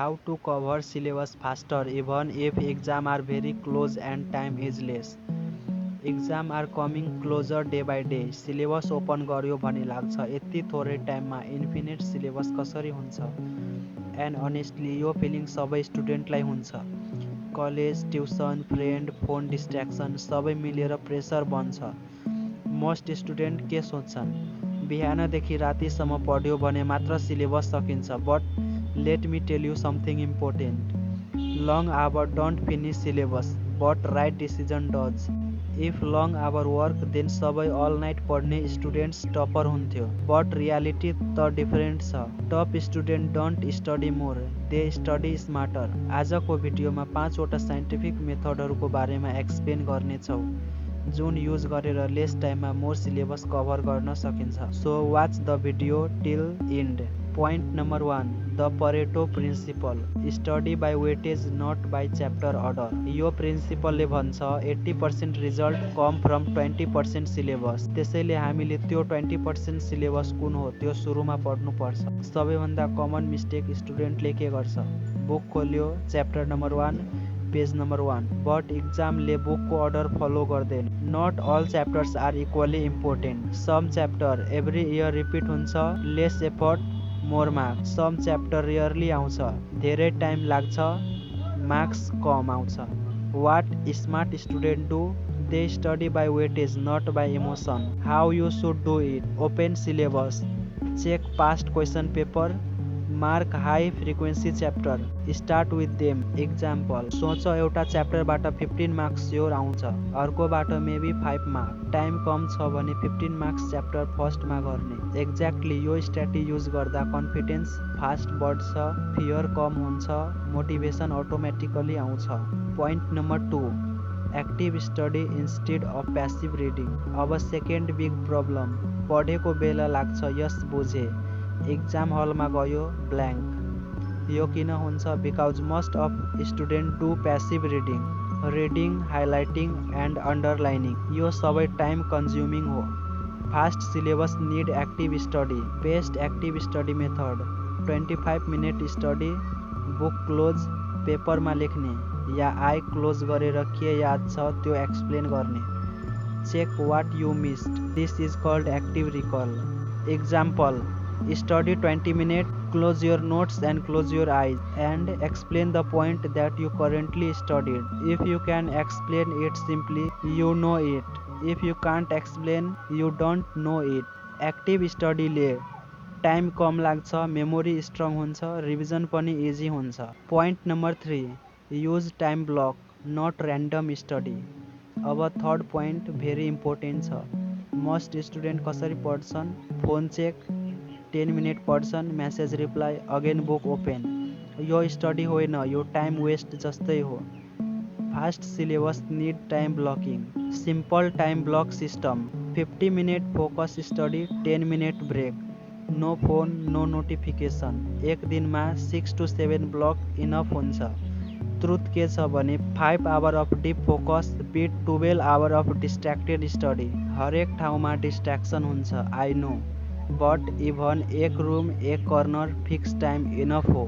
how to cover syllabus faster even if exam are very close and time is less. Exam are coming closer day by day. Syllabus open गर्यो भने लाग्छ यति थोरै टाइममा infinite syllabus कसरी हुन्छ? And honestly यो feeling सबै स्टुडेन्टलाई हुन्छ। College, tuition, friend, phone distraction सबै मिलेर प्रेसर बन्छ। मोस्ट स्टुडेन्ट के सोच्छन्? बिहानदेखि रातिसम्म पढ्यो भने मात्र सिलेबस सकिन्छ। But let me tell you something important. Long hour don't finish syllabus but right decision does. If long hour work then सबै अल नाइट पढ्ने स्टुडेन्ट्स टपर हुन्थ्यो। बट रियालिटी त डिफरेन्ट छ। Top student don't study more, they study smarter. आजको भिडियोमा 5 वटा scientific मेथडहरूको बारेमा explain गर्नेछौँ जुन युज गरेर लेस टाइममा मोर सिलेबस कभर गर्न सकिन्छ। So watch the video till end. Point number 1, the Pareto principle. Study by weightage not by chapter order. यो प्रिन्सिपलले भन्छ 80% रिजल्ट कम फ्रम 20% सिलेबस। त्यसैले हामीले त्यो 20% सिलेबस कुन हो त्यो सुरुमा पढ्नुपर्छ। सबैभन्दा कमन मिस्टेक स्टुडेन्टले के गर्छ? बुक खोल्यो, chapter number 1, page number 1, but एक्जामले बुकको अर्डर फलो गर्दैन। Not all chapters are equally important. Some chapter every year repeat हुन्छ, less effort more marks. Some chapter rarely आउँछ, धेरै टाइम लाग्छ, मार्क्स कम आउँछ। What smart student do? They study by weightage not by emotion. How you should do it? Open syllabus, check past question paper, mark high frequency chapter, start with them. Example, सोच एउटा च्याप्टरबाट 15 marks sure आउँछ, अर्कोबाट maybe 5 marks. Time कम छ भने 15 marks chapter फर्स्टमा गर्ने। Exactly यो strategy use गर्दा confidence fast बढ्छ, फियर कम हुन्छ, मोटिभेसन अटोमेटिकली आउँछ। Point number 2, active study instead of passive reading. अब सेकेन्ड बिग प्रब्लम, पढेको बेला लाग्छ यस बुझे, एक्जाम हलमा गयो ब्ल्याङ्क। यो किन हुन्छ? Because most of student do passive reading, highlighting and underlining. यो सबै टाइम कन्ज्युमिङ हो। Fast syllabus need active study. Best active study method, 25 minute study, book close, पेपरमा लेख्ने या आई क्लोज गरेर के याद छ त्यो एक्सप्लेन गर्ने। Check what you missed, this is called active recall. Example, study 20 minutes, close your notes and close your eyes and explain the point that you currently studied. If you can explain it simply, you know it. If you can't explain, you don't know it. Active study ले time कम लाग्छ, memory strong हुन्छ, revision पनि easy हुन्छ। Point number 3, use time block not random study. अब third point very important छ। Most student कसरी पढ्छन्? फोन चेक, 10 मिनट पढ्छन्, message reply, again book open. यो स्टडी होइन, यो टाइम वेस्ट जस्तै हो। Fast syllabus need time blocking. Simple time block system, 50 minute focus study, 10 minute break, no phone, no notification. एक दिनमा 6 to 7 ब्लक इनफ हुन्छ। Truth के छ भने 5 hour of deep focus beat 12 hour of distracted study. हरेक ठाउँमा distraction हुन्छ, I know, but even एक रुम, एक कर्नर, फिक्स टाइम इनफ हो।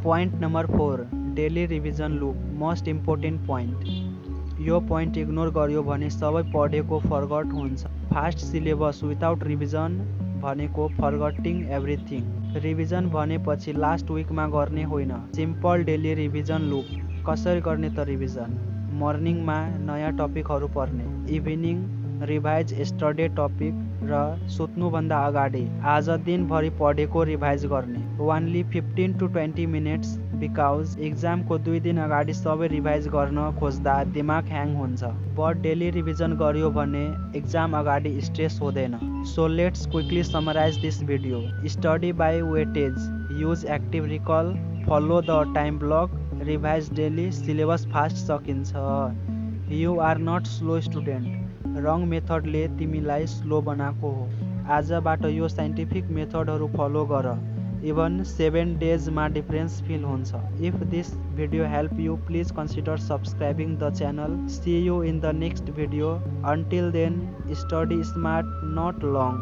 Point number 4, daily revision loop, most important point. यो पोइन्ट इग्नोर गर्यो भने सबै पढेको फर्गट हुन्छ। फास्ट सिलेबस विदाउट रिभिजन भनेको फर्गटिङ एभ्रिथिङ। रिभिजन भनेपछि लास्ट विकमा गर्ने होइन, सिम्पल डेली रिभिजन लुप। कसरी गर्ने त रिभिजन? मर्निङमा नयाँ टपिकहरू पढ्ने, इभिनिङ रिभाइज स्टडी टपिक र सुत्नुभन्दा अगाडि आज दिनभरि पढेको रिभाइज गर्ने। ओन्ली 15 to 20 मिनट्स, बिकज एक्जामको 2 दिन अगाडि सबै रिभाइज गर्न खोज्दा दिमाग ह्याङ हुन्छ। बट डेली रिभिजन गर्यो भने एक्जाम अगाडि स्ट्रेस हुँदैन। So let's quickly summarise this video. Study by weightage, use active recall, follow the time block, revise daily, syllabus fast सकिन्छ। You are not slow student, wrong मेथडले तिमीलाई slow बनाएको हो। आजबाट यो साइन्टिफिक मेथडहरू फलो गर, इभन 7 डेजमा डिफरेन्स फिल हुन्छ। If this video help you, please consider subscribing the channel. See you in the next video. Until then, study smart not long.